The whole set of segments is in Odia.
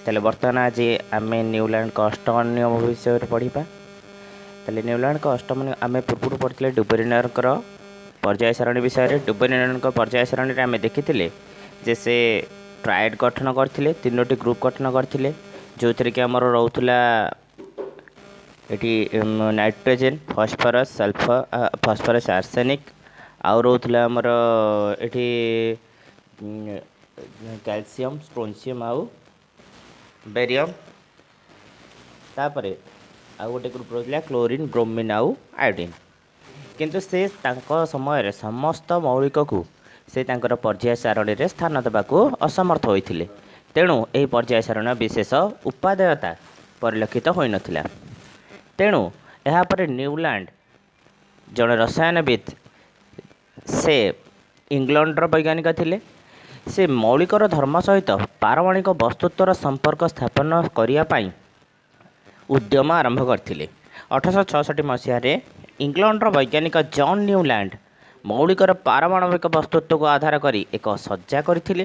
ତାହେଲେ ବର୍ତ୍ତମାନ ଆଜି ଆମେ ନ୍ୟୁଲାଣ୍ଡଙ୍କ ଅଷ୍ଟମ ନିୟମ ବିଷୟରେ ପଢ଼ିବା। ତାହେଲେ ନ୍ୟୁଲାଣ୍ଡଙ୍କ ଅଷ୍ଟମ ନିୟମ ଆମେ ପୂର୍ବରୁ ପଢ଼ିଥିଲେ ଡୁବେରିନରଙ୍କର ପର୍ଯ୍ୟାୟ ସାରଣୀ ବିଷୟରେ। ଡୁବେରିନରଙ୍କ ପର୍ଯ୍ୟାୟ ସାରଣୀରେ ଆମେ ଦେଖିଥିଲେ ଯେ ସେ ଟ୍ରାଏଡ୍ ଗଠନ କରିଥିଲେ, ତିନୋଟି ଗ୍ରୁପ୍ ଗଠନ କରିଥିଲେ, ଯେଉଁଥିରେ କି ଆମର ରହୁଥିଲା ଏଠି nitrogen, phosphorus, sulphur, phosphorus, arsenic, ଆଉ ରହୁଥିଲା ଆମର ଏଠି କ୍ୟାଲସିୟମ୍, ଷ୍ଟ୍ରୋନସିୟମ୍ ଆଉ ବେରିୟମ୍। ତାପରେ ଆଉ ଗୋଟେ ଗ୍ରୁପ୍ ରହୁଥିଲା କ୍ଲୋରିନ୍, ବ୍ରୋମିନ୍ ଆଉ ଆୟୋଡ଼ିନ୍। କିନ୍ତୁ ସେ ତାଙ୍କ ସମୟରେ ସମସ୍ତ ମୌଳିକକୁ ସେ ତାଙ୍କର ପର୍ଯ୍ୟାୟ ସାରଣୀରେ ସ୍ଥାନ ଦେବାକୁ ଅସମର୍ଥ ହୋଇଥିଲେ। ତେଣୁ ଏହି ପର୍ଯ୍ୟାୟ ସାରଣୀର ବିଶେଷ ଉପାଦେୟତା ପରିଲକ୍ଷିତ ହୋଇନଥିଲା। ତେଣୁ ଏହାପରେ ନ୍ୟୁଲାଣ୍ଡ ଜଣେ ରସାୟନବିତ୍, ସେ ଇଂଲଣ୍ଡର ବୈଜ୍ଞାନିକ ଥିଲେ। ସେ ମୌଳିକର ଧର୍ମ ସହିତ ପାରମାଣୁକ ବସ୍ତୁତ୍ୱର ସମ୍ପର୍କ ସ୍ଥାପନ କରିବା ପାଇଁ ଉଦ୍ୟମ ଆରମ୍ଭ କରିଥିଲେ। 1866 ମସିହାରେ ଇଂଲଣ୍ଡର ବୈଜ୍ଞାନିକ ଜନ୍ ନ୍ୟୁଲାଣ୍ଡ ମୌଳିକର ପାରମାଣବିକ ବସ୍ତୁତ୍ୱକୁ ଆଧାର କରି ଏକ ସଜ୍ଜା କରିଥିଲେ।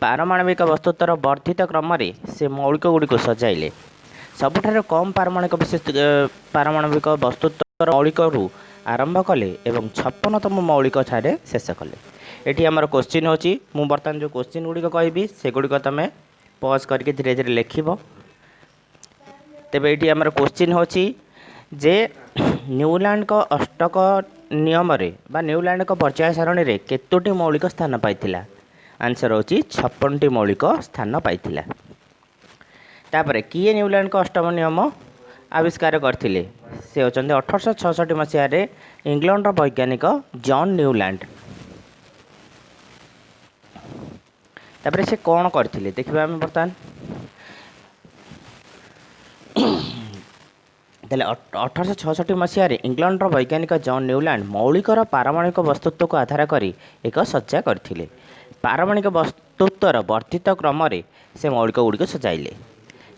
ପାରମାଣବିକ ବସ୍ତୁତ୍ୱର ବର୍ଦ୍ଧିତ କ୍ରମରେ ସେ ମୌଳିକ ଗୁଡ଼ିକୁ ସଜାଇଲେ। ସବୁଠାରୁ କମ୍ ପାରମାଣୁକ ବିଶେଷ ପାରମାଣବିକ ବସ୍ତୁତ୍ୱର ମୌଳିକରୁ ଆରମ୍ଭ କଲେ ଏବଂ 56ତମ ମୌଳିକ ଠାରେ ଶେଷ କଲେ। ଏଠି ଆମର କୋଶ୍ଚିନ୍ ହେଉଛି, ମୁଁ ବର୍ତ୍ତମାନ ଯେଉଁ କୋଶ୍ଚିନ୍ ଗୁଡ଼ିକ କହିବି ସେଗୁଡ଼ିକ ତୁମେ ପଜ୍ କରିକି ଧୀରେ ଧୀରେ ଲେଖିବ। ତେବେ ଏଇଠି ଆମର କୋଶ୍ଚିନ୍ ହେଉଛି ଯେ ନ୍ୟୁଲାଣ୍ଡଙ୍କ ଅଷ୍ଟକ ନିୟମରେ ବା ନ୍ୟୁଲାଣ୍ଡଙ୍କ ପର୍ଯ୍ୟାୟ ସାରଣୀରେ କେତୋଟି ମୌଳିକ ସ୍ଥାନ ପାଇଥିଲା? ଆନ୍ସର୍ ହେଉଛି 56ଟି ମୌଳିକ ସ୍ଥାନ ପାଇଥିଲା। ତାପରେ କିଏ ନ୍ୟୁଲାଣ୍ଡଙ୍କ ଅଷ୍ଟମ ନିୟମ ଆବିଷ୍କାର କରିଥିଲେ? ସେ ହେଉଛନ୍ତି 1866 ମସିହାରେ ଇଂଲଣ୍ଡର ବୈଜ୍ଞାନିକ ଜନ୍ ନ୍ୟୁଲାଣ୍ଡ। ତାପରେ ସେ କ'ଣ କରିଥିଲେ ଦେଖିବା ଆମେ ବର୍ତ୍ତମାନ। ତାହେଲେ 1866 ମସିହାରେ ଇଂଲଣ୍ଡର ବୈଜ୍ଞାନିକ ଜନ୍ ନ୍ୟୁଲାଣ୍ଡ ମୌଳିକର ପାରମାଣୁକ ବସ୍ତୁତ୍ୱକୁ ଆଧାର କରି ଏକ ସଜ୍ଜା କରିଥିଲେ। ପାରମାଣୁକ ବସ୍ତୁତ୍ୱର ବର୍ଦ୍ଧିତ କ୍ରମରେ ସେ ମୌଳିକ ଗୁଡ଼ିକୁ ସଜାଇଲେ।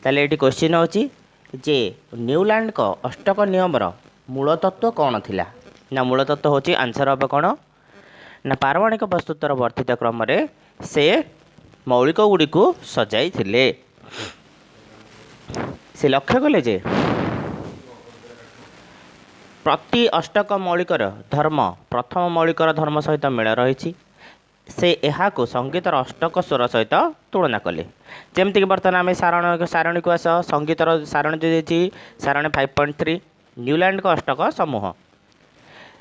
ତାହେଲେ ଏଠି କୋଶ୍ଚିନ୍ ହେଉଛି ଯେ ନ୍ୟୁଲାଣ୍ଡଙ୍କ ଅଷ୍ଟକ ନିୟମର ମୂଳ ତତ୍ତ୍ୱ କ'ଣ ଥିଲା? ନା ମୂଳ ତତ୍ତ୍ୱ ହେଉଛି, ଆନ୍ସର୍ ହେବ କ'ଣ ନା ପାରମାଣୁକ ବସ୍ତୁତ୍ୱର ବର୍ଦ୍ଧିତ କ୍ରମରେ ସେ ମୌଳିକ ଗୁଡ଼ିକୁ ସଜାଇଥିଲେ। ସେ ଲକ୍ଷ୍ୟ କଲେ ଯେ ପ୍ରତି ଅଷ୍ଟକ ମୌଳିକର ଧର୍ମ ପ୍ରଥମ ମୌଳିକର ଧର୍ମ ସହିତ ମେଳ ରହିଛି। ସେ ଏହାକୁ ସଙ୍ଗୀତର ଅଷ୍ଟକ ସ୍ୱର ସହିତ ତୁଳନା କଲେ। ଯେମିତିକି ବର୍ତ୍ତମାନ ଆମେ ସାରଣୀକୁ ଆସ, ସଙ୍ଗୀତର ସାରଣୀ ଯେଉଁ ଦେଇଛି, ସାରଣୀ 5.3, ନ୍ୟୁଲାଣ୍ଡଙ୍କ ଅଷ୍ଟକ ସମୂହ।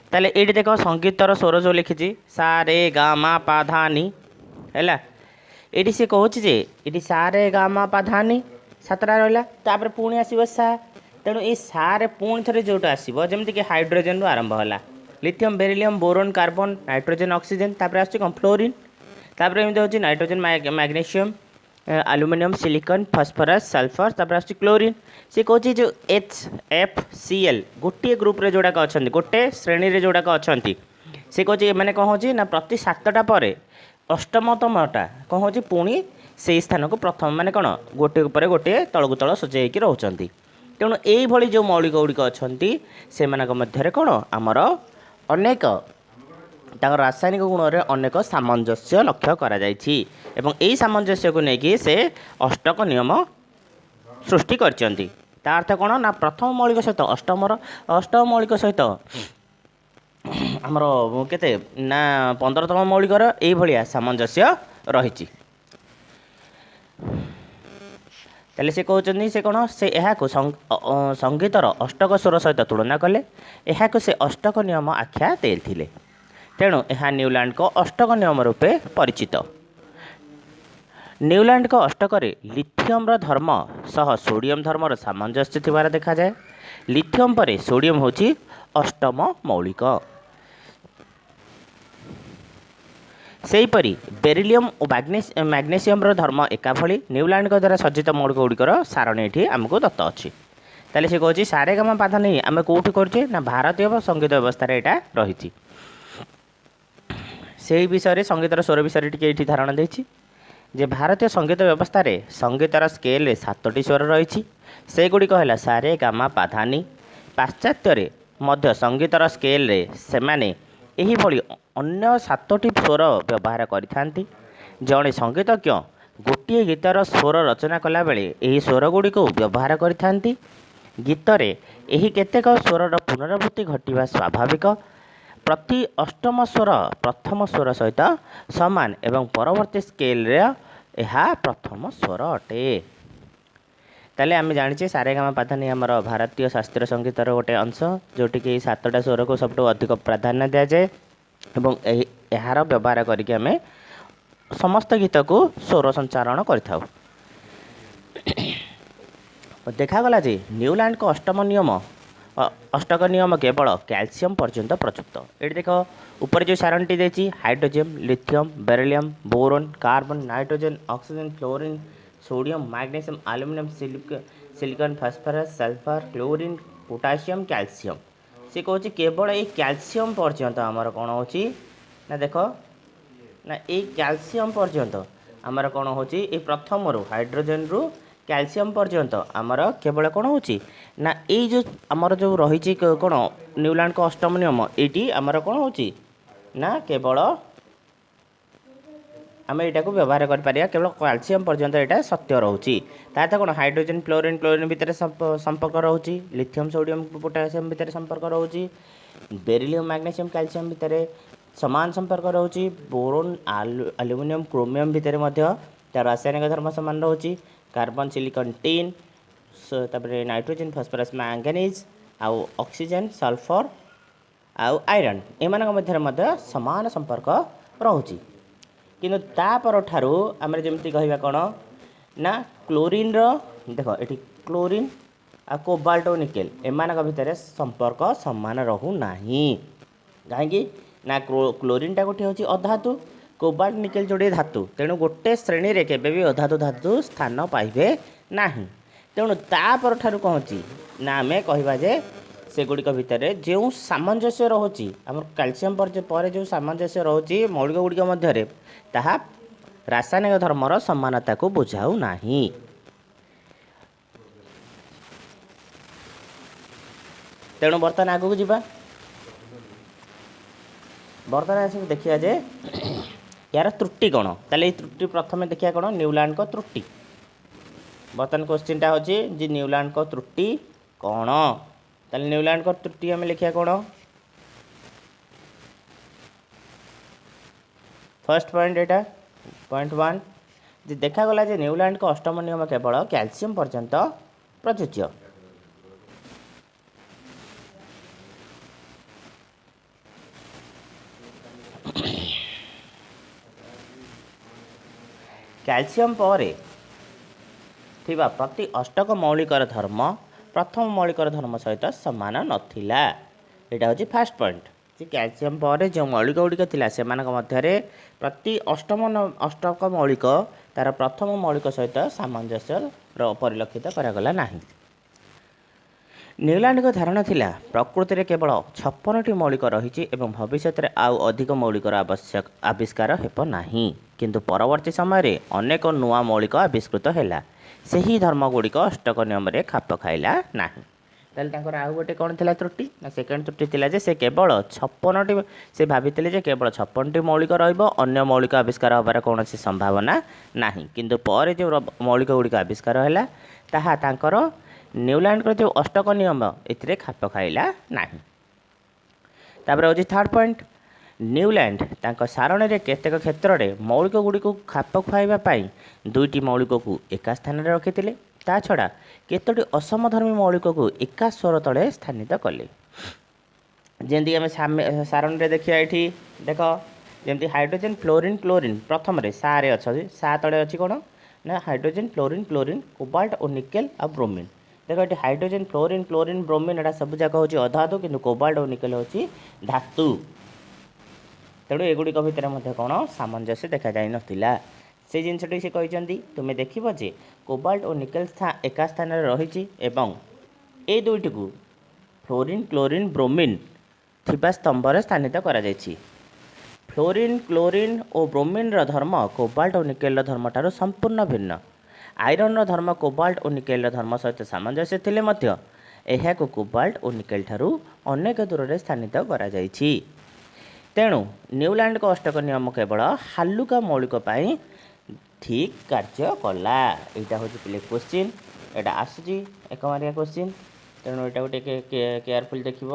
ତାହେଲେ ଏଇଠି ଦେଖ, ସଙ୍ଗୀତର ସ୍ୱର ଯେଉଁ ଲେଖିଛି ସା ରେ ଗା ମା ପା ଧା ନି ହେଲା। ଏଇଠି ସେ କହୁଛି ଯେ ଏଠି ସା ରେ ଗା ମା ପା ଧା ନି 7ଟା ରହିଲା, ତାପରେ ପୁଣି ଆସିବ ସା। ତେଣୁ ଏଇ ସାରେ ପୁଣି ଥରେ ଯେଉଁଟା ଆସିବ, ଯେମିତିକି ହାଇଡ୍ରୋଜେନରୁ ଆରମ୍ଭ ହେଲା, lithium, beryllium, boron, carbon, nitrogen, oxygen, ତାପରେ ଆସୁଛି କ'ଣ ଫ୍ଲୋରିନ୍। ତାପରେ ଏମିତି ହେଉଛି nitrogen, magnesium, aluminium, silicon, phosphorus, sulphur, ତାପରେ ଆସୁଛି କ୍ଲୋରିନ୍। ସେ କହୁଛି ଯେଉଁ ଏଚ୍, ଏଫ୍, ସି, ଏଲ୍ ଗୋଟିଏ ଗ୍ରୁପ୍ରେ ଯେଉଁଟାକ ଅଛନ୍ତି, ଗୋଟେ ଶ୍ରେଣୀରେ ଯେଉଁଟାକ ଅଛନ୍ତି, ସେ କହୁଛି ଏମାନେ କ'ଣ ହେଉଛି ନା ପ୍ରତି 7ଟା ପରେ ଅଷ୍ଟମତମଟା କ'ଣ ହେଉଛି ପୁଣି ସେଇ ସ୍ଥାନକୁ ପ୍ରଥମ, ମାନେ କ'ଣ ଗୋଟିଏ ଉପରେ ଗୋଟିଏ ତଳକୁ ତଳ ସଜେଇ ହେଇକି ରହୁଛନ୍ତି। ତେଣୁ ଏଇଭଳି ଯେଉଁ ମୌଳିକ ଗୁଡ଼ିକ ଅଛନ୍ତି ସେମାନଙ୍କ ମଧ୍ୟରେ କ'ଣ ଆମର ଅନେକ ତାଙ୍କର ରାସାୟନିକ ଗୁଣରେ ଅନେକ ସାମଞ୍ଜସ୍ୟ ଲକ୍ଷ୍ୟ କରାଯାଇଛି ଏବଂ ଏଇ ସାମଞ୍ଜସ୍ୟକୁ ନେଇକି ସେ ଅଷ୍ଟକ ନିୟମ ସୃଷ୍ଟି କରିଛନ୍ତି। ତା ଅର୍ଥ କ'ଣ ନା ପ୍ରଥମ ମୌଳିକ ସହିତ ଅଷ୍ଟମର, ଅଷ୍ଟମ ମୌଳିକ ସହିତ ଆମର କେତେ ନା 15ତମ ମୌଳିକର ଏଇଭଳିଆ ସାମଞ୍ଜସ୍ୟ ରହିଛି। ତାହେଲେ ସେ କହୁଛନ୍ତି ସେ କ'ଣ ସେ ଏହାକୁ ସଙ୍ଗୀତର ଅଷ୍ଟକ ସ୍ୱର ସହିତ ତୁଳନା କଲେ। ଏହାକୁ ସେ ଅଷ୍ଟକ ନିୟମ ଆଖ୍ୟା ଦେଇଥିଲେ। ତେଣୁ ଏହା ନ୍ୟୁଲାଣ୍ଡଙ୍କ ଅଷ୍ଟକ ନିୟମ ରୂପେ ପରିଚିତ। ନ୍ୟୁଲାଣ୍ଡଙ୍କ ଅଷ୍ଟକରେ ଲିଥିୟମର ଧର୍ମ ସହ ସୋଡ଼ିୟମ ଧର୍ମର ସାମଞ୍ଜସ୍ୟ ଥିବାର ଦେଖାଯାଏ। ଲିଥିୟମ ପରେ ସୋଡ଼ିୟମ ହେଉଛି ଅଷ୍ଟମ ମୌଳିକ। ସେହିପରି ବେରିଲିୟମ ଓ ମ୍ୟାଗ୍ନେସିୟମର ଧର୍ମ ଏକା ଭଳି। ନ୍ୟୁଲାଣ୍ଡଙ୍କ ଦ୍ୱାରା ସଜ୍ଜିତ ମୌଳିକ ଗୁଡ଼ିକର ସାରଣୀ ଏଠି ଆମକୁ ଦତ୍ତ ଅଛି। ତାହେଲେ ସେ କହୁଛି ସାରେଗାମା ପାଧାନି ଆମେ କେଉଁଠି କରୁଛେ ନା ଭାରତୀୟ ସଙ୍ଗୀତ ବ୍ୟବସ୍ଥାରେ ଏଇଟା ରହିଛି। ସେଇ ବିଷୟରେ ସଙ୍ଗୀତର ସ୍ୱର ବିଷୟରେ ଟିକେ ଏଇଠି ଧାରଣା ଦେଇଛି ଯେ ଭାରତୀୟ ସଙ୍ଗୀତ ବ୍ୟବସ୍ଥାରେ ସଙ୍ଗୀତର ସ୍କେଲରେ 7ଟି ସ୍ୱର ରହିଛି। ସେଗୁଡ଼ିକ ହେଲା ସାରେ ଗାମା ପାଧାନି। ପାଶ୍ଚାତ୍ୟରେ ମଧ୍ୟ ସଙ୍ଗୀତର ସ୍କେଲରେ ସେମାନେ ଏହିଭଳି ଅନ୍ୟ 7ଟି ସ୍ୱର ବ୍ୟବହାର କରିଥାନ୍ତି। ଜଣେ ସଙ୍ଗୀତଜ୍ଞ ଗୋଟିଏ ଗୀତର ସ୍ୱର ରଚନା କଲାବେଳେ ଏହି ସ୍ୱର ଗୁଡ଼ିକୁ ବ୍ୟବହାର କରିଥାନ୍ତି। ଗୀତରେ ଏହି କେତେକ ସ୍ୱରର ପୁନରାବୃତ୍ତି ଘଟିବା ସ୍ୱାଭାବିକ। ପ୍ରତି ଅଷ୍ଟମ ସ୍ୱର ପ୍ରଥମ ସ୍ୱର ସହିତ ସମାନ ଏବଂ ପରବର୍ତ୍ତୀ ସ୍କେଲରେ ଏହା ପ୍ରଥମ ସ୍ୱର ଅଟେ। ତାହେଲେ ଆମେ ଜାଣିଛେ, ସାରେଗାମା ପାଧାନି ଆମର ଭାରତୀୟ ଶାସ୍ତ୍ରୀୟ ସଙ୍ଗୀତର ଗୋଟେ ଅଂଶ, ଯେଉଁଠିକି 7ଟା ସ୍ୱରକୁ ସବୁଠୁ ଅଧିକ ପ୍ରାଧାନ୍ୟ ଦିଆଯାଏ ଏବଂ ଏହି ଏହାର ବ୍ୟବହାର କରିକି ଆମେ ସମସ୍ତ ଗୀତକୁ ସ୍ୱର ସଞ୍ଚାରଣ କରିଥାଉ। ଦେଖାଗଲା ଯେ ନ୍ୟୁଲାଣ୍ଡଙ୍କ ଅଷ୍ଟମ ନିୟମ, ଅଷ୍ଟକ ନିୟମ କେବଳ କ୍ୟାଲସିୟମ ପର୍ଯ୍ୟନ୍ତ ପ୍ରଯୁକ୍ତ। ଏଠି ଦେଖ, ଉପରେ ଯେଉଁ ସାରଣୀଟି ଦେଇଛି, hydrogen, lithium, beryllium, boron, carbon, nitrogen, oxygen, fluorine, sodium, magnesium, aluminium, silicon, phosphorus, sulphur, chlorine, potassium, calcium. ସେ କହୁଛି କେବଳ ଏଇ କ୍ୟାଲସିୟମ ପର୍ଯ୍ୟନ୍ତ ଆମର କ'ଣ ହେଉଛି ନା, ଦେଖ ନା, ଏଇ କ୍ୟାଲସିୟମ ପର୍ଯ୍ୟନ୍ତ ଆମର କ'ଣ ହେଉଛି? ଏଇ ପ୍ରଥମରୁ ହାଇଡ୍ରୋଜେନରୁ କ୍ୟାଲସିୟମ ପର୍ଯ୍ୟନ୍ତ ଆମର କେବଳ କ'ଣ ହେଉଛି ନା, ଏଇ ଯେଉଁ ଆମର ଯେଉଁ ରହିଛି କ'ଣ ନ୍ୟୁଲାଣ୍ଡଙ୍କ ଅଷ୍ଟମ ନିୟମ, ଏଇଠି ଆମର କ'ଣ ହେଉଛି ନା, କେବଳ ଆମେ ଏଇଟାକୁ ବ୍ୟବହାର କରିପାରିବା, କେବଳ କ୍ୟାଲସିୟମ ପର୍ଯ୍ୟନ୍ତ ଏଇଟା ସତ୍ୟ ରହୁଛି। ତା ଅର୍ଥ କ'ଣ? ହାଇଡ୍ରୋଜେନ୍, ଫ୍ଲୋରିନ୍, କ୍ଲୋରିନ୍ ଭିତରେ ସମ୍ପର୍କ ରହୁଛି, ଲିଥିୟମ୍, ସୋଡ଼ିୟମ୍, ପୋଟାସିୟମ୍ ଭିତରେ ସମ୍ପର୍କ ରହୁଛି, ବେରିଲିୟମ୍, ମ୍ୟାଗ୍ନେସିୟମ୍, କ୍ୟାଲସିୟମ୍ ଭିତରେ ସମାନ ସମ୍ପର୍କ ରହୁଛି, ବୋରୋନ୍, ଆଲୁମିନିୟମ୍, କ୍ରୋମିୟମ୍ ଭିତରେ ମଧ୍ୟ ତାର ରାସାୟନିକ ଧର୍ମ ସମାନ ରହୁଛି, କାର୍ବନ, ସିଲିକନ୍, ଟିନ୍, ତାପରେ ନାଇଟ୍ରୋଜେନ୍, ଫସ୍ଫରସ୍, ମ୍ୟାଙ୍ଗାନିଜ୍ ଆଉ ଅକ୍ସିଜେନ୍, ସଲଫର ଆଉ ଆଇରନ୍, ଏମାନଙ୍କ ମଧ୍ୟରେ ମଧ୍ୟ ସମାନ ସମ୍ପର୍କ ରହୁଛି। କିନ୍ତୁ ତା ପରଠାରୁ ଆମେ ଯେମିତି କହିବା କ'ଣ ନା, କ୍ଲୋରିନ୍ର, ଦେଖ ଏଠି କ୍ଲୋରିନ୍ ଆଉ କୋବାଲ୍ଟ ଓ ନିକେଲ, ଏମାନଙ୍କ ଭିତରେ ସମ୍ପର୍କ ସମାନ ରହୁନାହିଁ। କାହିଁକି ନା କ୍ଲୋରିନ୍ଟା ଗୋଟିଏ ହେଉଛି ଅଧାତୁ, କୋବାଲ୍ଟ, ନିକେଲ ଯୋଡ଼ିଏ ଧାତୁ। ତେଣୁ ଗୋଟେ ଶ୍ରେଣୀରେ କେବେ ବି ଅଧାତୁ ଧାତୁ ସ୍ଥାନ ପାଇବେ ନାହିଁ। ତେଣୁ ତା ପରଠାରୁ କ'ଣ ହେଉଛି ନା, ଆମେ କହିବା ଯେ ସେଗୁଡ଼ିକ ଭିତରେ ଯେଉଁ ସାମଞ୍ଜସ୍ୟ ରହୁଛି, ଆମର କ୍ୟାଲସିୟମ ପରେ ଯେଉଁ ସାମଞ୍ଜସ୍ୟ ରହୁଛି ମୌଳିକ ଗୁଡ଼ିକ ମଧ୍ୟରେ, ତାହା ରାସାୟନିକ ଧର୍ମର ସମାନତାକୁ ବୁଝାଉ ନାହିଁ। ତେଣୁ ବର୍ତ୍ତମାନ ଆଗକୁ ଯିବା। ବର୍ତ୍ତମାନ ଆସିକି ଦେଖିବା ଯେ ଏହାର ତ୍ରୁଟି କ'ଣ। ତାହେଲେ ଏଇ ତ୍ରୁଟି ପ୍ରଥମେ ଦେଖିବା କ'ଣ, ନ୍ୟୁଲାଣ୍ଡଙ୍କ ତ୍ରୁଟି। ବର୍ତ୍ତମାନ କୋଶ୍ଚିନ୍ଟା ହେଉଛି ଯେ ନ୍ୟୁଲାଣ୍ଡଙ୍କ ତ୍ରୁଟି କ'ଣ? ତାହେଲେ ନ୍ୟୁଲାଣ୍ଡଙ୍କ ତ୍ରୁଟି ଆମେ ଲେଖିବା କ'ଣ? ଫାର୍ଷ୍ଟ ପଏଣ୍ଟ ଏଇଟା ପଏଣ୍ଟ 1 ଯେ ଦେଖାଗଲା ଯେ ନ୍ୟୁଲାଣ୍ଡଙ୍କ ଅଷ୍ଟମ ନିୟମ କେବଳ କ୍ୟାଲସିୟମ ପର୍ଯ୍ୟନ୍ତ ପ୍ରଯୁଜ୍ୟ। କ୍ୟାଲସିୟମ ପରେ ଥିବା ପ୍ରତି ଅଷ୍ଟକ ମୌଳିକର ଧର୍ମ ପ୍ରଥମ ମୌଳିକର ଧର୍ମ ସହିତ ସମାନ ନଥିଲା। ଏଇଟା ହେଉଛି ଫାର୍ଷ୍ଟ ପଏଣ୍ଟ ଯେ କ୍ୟାଲସିୟମ ପରେ ଯେଉଁ ମୌଳିକ ଗୁଡ଼ିକ ଥିଲା, ସେମାନଙ୍କ ମଧ୍ୟରେ ପ୍ରତି ଅଷ୍ଟମ ଅଷ୍ଟକ ମୌଳିକ ତାର ପ୍ରଥମ ମୌଳିକ ସହିତ ସାମଞ୍ଜସ୍ୟ ପରିଲକ୍ଷିତ କରାଗଲା ନାହିଁ। ନ୍ୟୁଲାଣ୍ଡଙ୍କ ଧାରଣା ଥିଲା ପ୍ରକୃତିରେ କେବଳ 56ଟି ମୌଳିକ ରହିଛି ଏବଂ ଭବିଷ୍ୟତରେ ଆଉ ଅଧିକ ମୌଳିକର ଆବଶ୍ୟକ ଆବିଷ୍କାର ହେବ ନାହିଁ। କିନ୍ତୁ ପରବର୍ତ୍ତୀ ସମୟରେ ଅନେକ ନୂଆ ମୌଳିକ ଆବିଷ୍କୃତ ହେଲା, ସେହି ଧର୍ମଗୁଡ଼ିକ ଅଷ୍ଟକ ନିୟମରେ ଖାପ ଖାଇଲା ନାହିଁ। ତାହେଲେ ତାଙ୍କର ଆଉ ଗୋଟେ କ'ଣ ଥିଲା ତ୍ରୁଟି ନା, ସେକେଣ୍ଡ ତ୍ରୁଟି ଥିଲା ଯେ ସେ କେବଳ 56ଟି, ସେ ଭାବିଥିଲେ ଯେ କେବଳ 56ଟି ମୌଳିକ ରହିବ, ଅନ୍ୟ ମୌଳିକ ଆବିଷ୍କାର ହେବାର କୌଣସି ସମ୍ଭାବନା ନାହିଁ। କିନ୍ତୁ ପରେ ଯେଉଁ ମୌଳିକ ଗୁଡ଼ିକ ଆବିଷ୍କାର ହେଲା, ତାହା ତାଙ୍କର ନ୍ୟୁଲାଣ୍ଡଙ୍କର ଯେଉଁ ଅଷ୍ଟକ ନିୟମ ଏଥିରେ ଖାପ ଖାଇଲା ନାହିଁ। ତାପରେ ହେଉଛି ଥାର୍ଡ଼ ପଏଣ୍ଟ, ନ୍ୟୁଲ୍ୟାଣ୍ଡ ତାଙ୍କ ସାରଣୀରେ କେତେକ କ୍ଷେତ୍ରରେ ମୌଳିକ ଗୁଡ଼ିକୁ ଖାପ ଖୁଆଇବା ପାଇଁ ଦୁଇଟି ମୌଳିକକୁ ଏକା ସ୍ଥାନରେ ରଖିଥିଲେ। ତା ଛଡ଼ା କେତୋଟି ଅସମଧର୍ମୀ ମୌଳିକକୁ ଏକା ସ୍ୱର ତଳେ ସ୍ଥାନିତ କଲେ। ଯେମିତିକି ଆମେ ସାରଣୀରେ ଦେଖିବା, ଏଇଠି ଦେଖ, ଯେମିତି ହାଇଡ୍ରୋଜେନ୍, ଫ୍ଲୋରିନ୍, କ୍ଲୋରିନ୍ ପ୍ରଥମରେ ସାରେ ଅଛନ୍ତି। ସା ତଳେ ଅଛି କ'ଣ ନା, ହାଇଡ୍ରୋଜେନ୍, ଫ୍ଲୋରିନ୍, କ୍ଲୋରିନ୍, କୋବାଲ୍ଟ ଓ ନିକେଲ ଆଉ ବ୍ରୋମିନ୍। ଦେଖ ଏଠି ହାଇଡ୍ରୋଜେନ୍, ଫ୍ଲୋରିନ୍, କ୍ଲୋରିନ୍, ବ୍ରୋମିନ୍, ଏଇଟା ସବୁ ଯାକ ହେଉଛି ଅଧାତୁ, କିନ୍ତୁ କୋବାଲ୍ଟ ଓ ନିକେଲ ହେଉଛି ଧାତୁ। ତେଣୁ ଏଗୁଡ଼ିକ ଭିତରେ ମଧ୍ୟ କ'ଣ ସାମଞ୍ଜସ୍ୟ ଦେଖାଯାଇନଥିଲା। ସେଇ ଜିନିଷଟି ସେ କହିଛନ୍ତି, ତୁମେ ଦେଖିବ ଯେ କୋବାଲ୍ଟ ଓ ନିକେଲ ଏକା ସ୍ଥାନରେ ରହିଛି ଏବଂ ଏଇ ଦୁଇଟିକୁ ଫ୍ଲୋରିନ୍, କ୍ଲୋରିନ୍, ବ୍ରୋମିନ୍ ଥିବା ସ୍ତମ୍ଭରେ ସ୍ଥାନିତ କରାଯାଇଛି। ଫ୍ଲୋରିନ୍, କ୍ଲୋରିନ୍ ଓ ବ୍ରୋମିନ୍ର ଧର୍ମ କୋବାଲ୍ଟ ଓ ନିକେଲର ଧର୍ମଠାରୁ ସମ୍ପୂର୍ଣ୍ଣ ଭିନ୍ନ। ଆଇରନ୍ର ଧର୍ମ କୋବାଲ୍ଟ ଓ ନିକେଲର ଧର୍ମ ସହିତ ସାମଞ୍ଜସ୍ୟ ଥିଲେ ମଧ୍ୟ ଏହାକୁ କୋବାଲ୍ଟ ଓ ନିକେଲ ଠାରୁ ଅନେକ ଦୂରରେ ସ୍ଥାନିତ କରାଯାଇଛି। ତେଣୁ ନ୍ୟୁଲାଣ୍ଡଙ୍କ ଅଷ୍ଟକ ନିୟମ କେବଳ ହାଲୁକା ମୌଳିକ ପାଇଁ ଠିକ୍ କାର୍ଯ୍ୟ କଲା? ଏଇଟା ହେଉଛି ପିଲେ କୋଶ୍ଚିନ୍। ଏଇଟା ଆସୁଛି 1 ମାର୍କିଆ କୋଶ୍ଚିନ୍। ତେଣୁ ଏଇଟାକୁ ଟିକେ କେୟାରଫୁଲ୍ ଦେଖିବ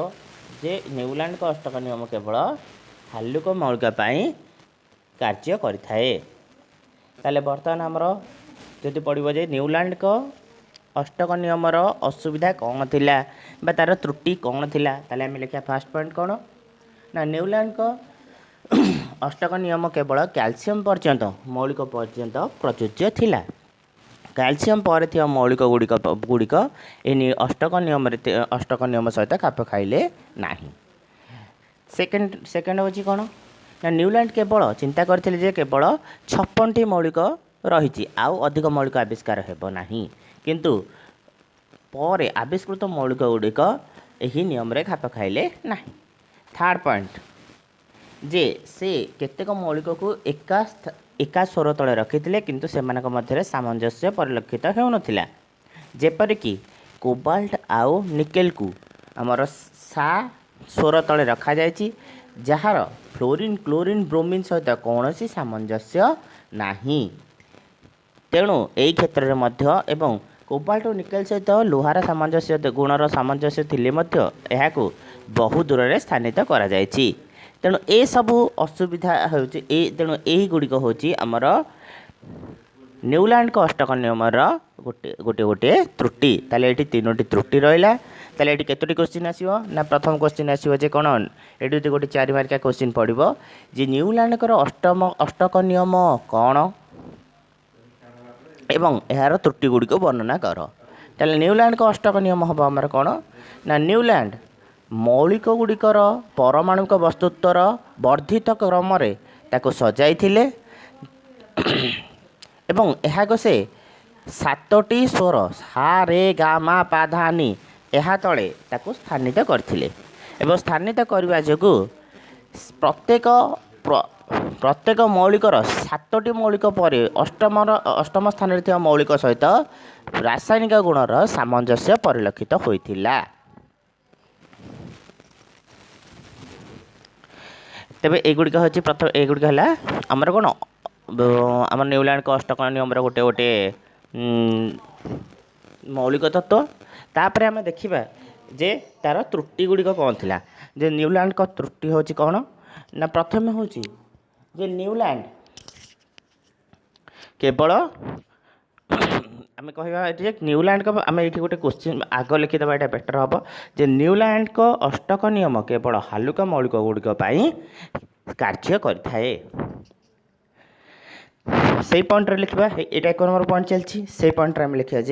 ଯେ ନ୍ୟୁଲାଣ୍ଡଙ୍କ ଅଷ୍ଟକ ନିୟମ କେବଳ ହାଲୁକା ମୌଳିକ ପାଇଁ କାର୍ଯ୍ୟ କରିଥାଏ। ତାହେଲେ ବର୍ତ୍ତମାନ ଆମର ଯଦି ପଡ଼ିବ ଯେ ନ୍ୟୁଲାଣ୍ଡଙ୍କ ଅଷ୍ଟକ ନିୟମର ଅସୁବିଧା କ'ଣ ଥିଲା ବା ତା'ର ତ୍ରୁଟି କ'ଣ ଥିଲା, ତାହେଲେ ଆମେ ଲେଖିବା ଫାର୍ଷ୍ଟ ପଏଣ୍ଟ କ'ଣ ନା ନ୍ୟୁଲାଣ୍ଡଙ୍କ ଅଷ୍ଟକ ନିୟମ କେବଳ କ୍ୟାଲସିୟମ୍ ପର୍ଯ୍ୟନ୍ତ ମୌଳିକ ପର୍ଯ୍ୟନ୍ତ ପ୍ରଯୁଜ୍ୟ ଥିଲା। କ୍ୟାଲସିୟମ୍ ପରେ ଥିବା ମୌଳିକ ଗୁଡ଼ିକ ଏହି ଅଷ୍ଟକ ନିୟମ ସହିତ ଖାପ ଖାଇଲେ ନାହିଁ। ସେକେଣ୍ଡ ହେଉଛି କ'ଣ ନା ନ୍ୟୁଲାଣ୍ଡ କେବଳ ଚିନ୍ତା କରିଥିଲେ ଯେ କେବଳ 56ଟି ମୌଳିକ ରହିଛି, ଆଉ ଅଧିକ ମୌଳିକ ଆବିଷ୍କାର ହେବ ନାହିଁ। କିନ୍ତୁ ପରେ ଆବିଷ୍କୃତ ମୌଳିକ ଗୁଡ଼ିକ ଏହି ନିୟମରେ ଖାପ ଖାଇଲେ ନାହିଁ। ଥାର୍ଡ଼ ପଏଣ୍ଟ ଯେ ସେ କେତେକ ମୌଳିକକୁ ଏକା ସ୍ୱର ତଳେ ରଖିଥିଲେ, କିନ୍ତୁ ସେମାନଙ୍କ ମଧ୍ୟରେ ସାମଞ୍ଜସ୍ୟ ପରିଲକ୍ଷିତ ହେଉନଥିଲା। ଯେପରିକି କୋବାଲ୍ଟ ଆଉ ନିକେଲକୁ ଆମର ସା ସ୍ୱର ତଳେ ରଖାଯାଇଛି, ଯାହାର ଫ୍ଲୋରିନ୍, କ୍ଲୋରିନ୍, ବ୍ରୋମିନ୍ ସହିତ କୌଣସି ସାମଞ୍ଜସ୍ୟ ନାହିଁ। ତେଣୁ ଏଇ କ୍ଷେତ୍ରରେ ମଧ୍ୟ ଏବଂ କୋବାଲ୍ଟ ଓ ନିକେଲ ସହିତ ଲୁହାର ସାମଞ୍ଜସ୍ୟ ଗୁଣର ସାମଞ୍ଜସ୍ୟ ଥିଲେ ମଧ୍ୟ ଏହାକୁ ବହୁ ଦୂରରେ ସ୍ଥାନିତ କରାଯାଇଛି। ତେଣୁ ଏସବୁ ଅସୁବିଧା ହେଉଛି ତେଣୁ ଏହିଗୁଡ଼ିକ ହେଉଛି ଆମର ନ୍ୟୁଲାଣ୍ଡଙ୍କ ଅଷ୍ଟକ ନିୟମର ଗୋଟିଏ ଗୋଟିଏ ତ୍ରୁଟି। ତାହେଲେ ଏଇଠି ତିନୋଟି ତ୍ରୁଟି ରହିଲା। ତାହେଲେ ଏଠି କେତୋଟି କୋଶ୍ଚିନ୍ ଆସିବ ନା ପ୍ରଥମ କୋଶ୍ଚିନ୍ ଆସିବ ଯେ କ'ଣ, ଏଠି ଯଦି ଗୋଟେ 4 ମାର୍କିଆ କୋଶ୍ଚିନ୍ ପଡ଼ିବ ଯେ ନ୍ୟୁଲାଣ୍ଡଙ୍କର ଅଷ୍ଟକ ନିୟମ କ'ଣ ଏବଂ ଏହାର ତ୍ରୁଟି ଗୁଡ଼ିକୁ ବର୍ଣ୍ଣନା କର। ତାହେଲେ ନ୍ୟୁଲାଣ୍ଡଙ୍କ ଅଷ୍ଟକ ନିୟମ ହେବ ଆମର କ'ଣ ନା ନ୍ୟୁଲାଣ୍ଡ ମୌଳିକ ଗୁଡ଼ିକର ପରମାଣୁକ ବସ୍ତୁତ୍ୱର ବର୍ଦ୍ଧିତ କ୍ରମରେ ତାକୁ ସଜାଇଥିଲେ ଏବଂ ଏହାକୁ ସେ ସାତୋଟି ସ୍ୱର ସା ରେ ଗା ମା ପା ଧା ନି ଏହା ତଳେ ତାକୁ ସ୍ଥାନିତ କରିଥିଲେ ଏବଂ ସ୍ଥାନିତ କରିବା ଯୋଗୁଁ ପ୍ରତ୍ୟେକ ମୌଳିକର ସାତୋଟି ମୌଳିକ ପରେ ଅଷ୍ଟମ ସ୍ଥାନରେ ଥିବା ମୌଳିକ ସହିତ ରାସାୟନିକ ଗୁଣର ସାମଞ୍ଜସ୍ୟ ପରିଲକ୍ଷିତ ହୋଇଥିଲା। ତେବେ ଏଇଗୁଡ଼ିକ ହେଉଛି ପ୍ରଥମ, ଏଇଗୁଡ଼ିକ ହେଲା ଆମର କ'ଣ, ଆମର ନ୍ୟୁଲାଣ୍ଡଙ୍କ ଅଷ୍ଟକ ନିୟମର ଗୋଟେ ଗୋଟେ ମୌଳିକ ତତ୍ତ୍ୱ। ତାପରେ ଆମେ ଦେଖିବା ଯେ ତା'ର ତ୍ରୁଟି ଗୁଡ଼ିକ କ'ଣ ଥିଲା, ଯେ ନ୍ୟୁଲାଣ୍ଡଙ୍କ ତ୍ରୁଟି ହେଉଛି କ'ଣ ନା ପ୍ରଥମେ ହେଉଛି ଯେ ନ୍ୟୁଲାଣ୍ଡ କେବଳ ଆମେ କହିବା ଏଠି ଯେ ନ୍ୟୁଲାଣ୍ଡଙ୍କ ଆମେ ଏଇଠି ଗୋଟେ କୋଶ୍ଚିନ୍ ଆଗ ଲେଖିଦେବା, ଏଇଟା ବେଟର୍ ହେବ ଯେ ନ୍ୟୁଲାଣ୍ଡଙ୍କ ଅଷ୍ଟକ ନିୟମ କେବଳ ହାଲୁକା ମୌଳିକ ଗୁଡ଼ିକ ପାଇଁ କାର୍ଯ୍ୟ କରିଥାଏ। ସେଇ ପଏଣ୍ଟରେ ଲେଖିବା, ଏଇଟା 1 ନମ୍ବର ପଏଣ୍ଟ ଚାଲିଛି। ସେଇ ପଏଣ୍ଟରେ ଆମେ ଲେଖିବା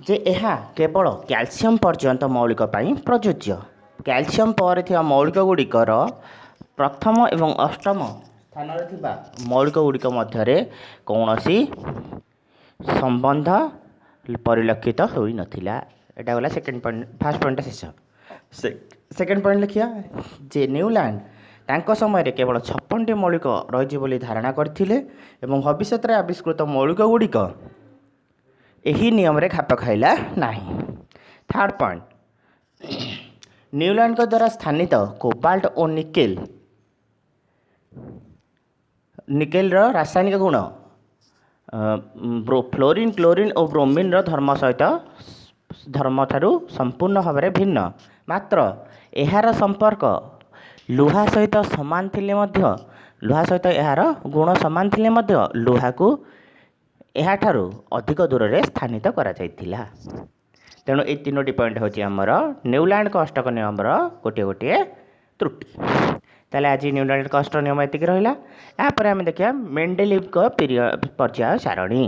ଯେ ଏହା କେବଳ କ୍ୟାଲସିୟମ୍ ପର୍ଯ୍ୟନ୍ତ ମୌଳିକ ପାଇଁ ପ୍ରଯୁଜ୍ୟ। କ୍ୟାଲସିୟମ୍ ପରେ ଥିବା ମୌଳିକ ଗୁଡ଼ିକର ପ୍ରଥମ ଏବଂ ଅଷ୍ଟମ ସ୍ଥାନରେ ଥିବା ମୌଳିକ ଗୁଡ଼ିକ ମଧ୍ୟରେ କୌଣସି ସମ୍ବନ୍ଧ ପରିଲକ୍ଷିତ ହୋଇନଥିଲା। ଏଇଟା ଗଲା ସେକେଣ୍ଡ ପଏଣ୍ଟ। ଫାର୍ଷ୍ଟ ପଏଣ୍ଟଟା ଶେଷ। ସେକେଣ୍ଡ ପଏଣ୍ଟ ଲେଖିବା ଯେ ନ୍ୟୁଲାଣ୍ଡ ତାଙ୍କ ସମୟରେ କେବଳ 56ଟି ମୌଳିକ ରହିଛି ବୋଲି ଧାରଣା କରିଥିଲେ ଏବଂ ଭବିଷ୍ୟତରେ ଆବିଷ୍କୃତ ମୌଳିକ ଗୁଡ଼ିକ ଏହି ନିୟମରେ ଖାପ ଖାଇଲା ନାହିଁ। ଥାର୍ଡ଼ ପଏଣ୍ଟ, ନ୍ୟୁଲାଣ୍ଡଙ୍କ ଦ୍ୱାରା ସ୍ଥାନିତ କୋବାଲ୍ଟ ଓ ନିକେଲର ରାସାୟନିକ ଗୁଣ ଫ୍ଲୋରିନ୍, କ୍ଲୋରିନ୍ ଓ ବ୍ରୋମିନ୍ର ଧର୍ମଠାରୁ ସମ୍ପୂର୍ଣ୍ଣ ଭାବରେ ଭିନ୍ନ। ମାତ୍ର ଏହାର ସମ୍ପର୍କ ଲୁହା ସହିତ ସମାନ ଥିଲେ ମଧ୍ୟ, ଲୁହା ସହିତ ଏହାର ଗୁଣ ସମାନ ଥିଲେ ମଧ୍ୟ ଲୁହାକୁ ଏହାଠାରୁ ଅଧିକ ଦୂରରେ ସ୍ଥାନିତ କରାଯାଇଥିଲା। ତେଣୁ ଏଇ ତିନୋଟି ପଏଣ୍ଟ ହେଉଛି ଆମର ନ୍ୟୁଲାଣ୍ଡଙ୍କ ଅଷ୍ଟକ ନିୟମର ଗୋଟିଏ ଗୋଟିଏ ତ୍ରୁଟି। ତାହେଲେ ଆଜି ନ୍ୟୁଲାଣ୍ଡଙ୍କ ଅଷ୍ଟକ ନିୟମ ଏତିକି ରହିଲା। ଏହାପରେ ଆମେ ଦେଖିବା ମେଣ୍ଡେଲିଭଙ୍କ ପର୍ଯ୍ୟାୟ ସାରଣୀ।